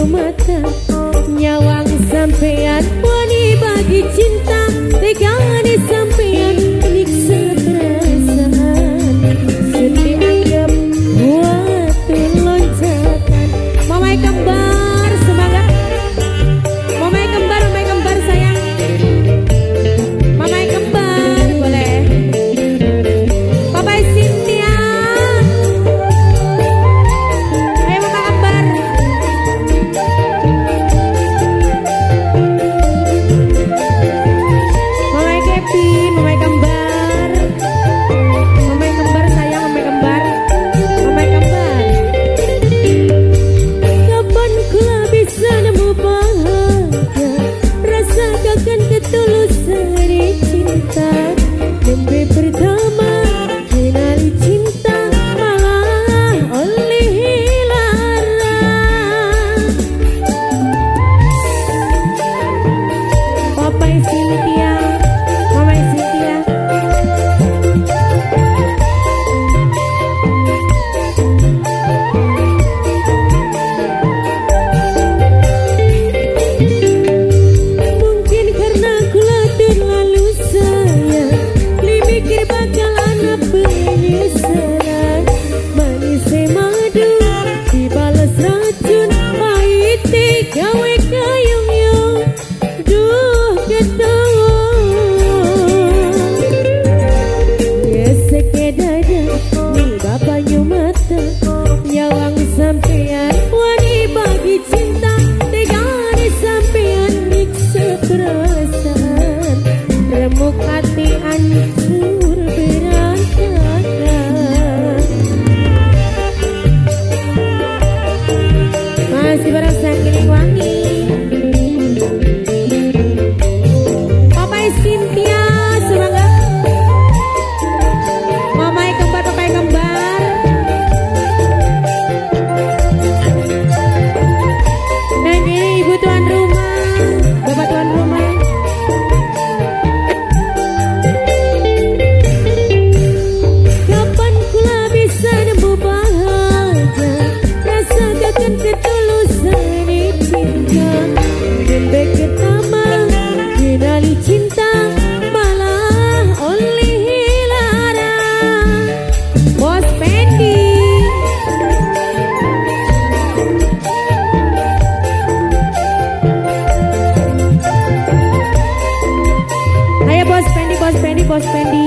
banyu mata nyawang sampean wani bagi cinta tegane sampean nyiksa perasaan sedih anggap buat loncatan. Mamai kembar semangat, mamai kembar sayang, mamai kembar boleh. Papai Cynthia, ayo mama kembar. Mamai Kevin, mamai kembar, mamai kembar sayang, mamai kembar, mamai kembar. Kapan kula bisa nemu bahagia, rasakan ketulusan cinta. Nembe pertama kenali cinta malah oleh lara. Papai Cynthia, Mamai Cynthia. Mungkin karena kula terlalu sayang, li mikir bakal ana penyesalan. Manis madu dibalas racun, pahit gawe kayung yung duh ketuwun. Geseke dada ni banyu mata nyawang sampean wani bagi cinta tegane sampean nyiksa perasaan remuk hati hancur berantakan. Masih bareng Sangkiling Wangi, Papai Cynthia semangat, Mamai kembar, papai kembar. Nah ini ibu tuan rumah, bapak tuan rumah. Kapan kula bisa nemu bahagia, rasakan ketulusan cinta. Nembe pertama kenali cinta malah oleh lara. Bos Fendi, ayo Bos Fendi, Bos Fendi, Bos Fendi.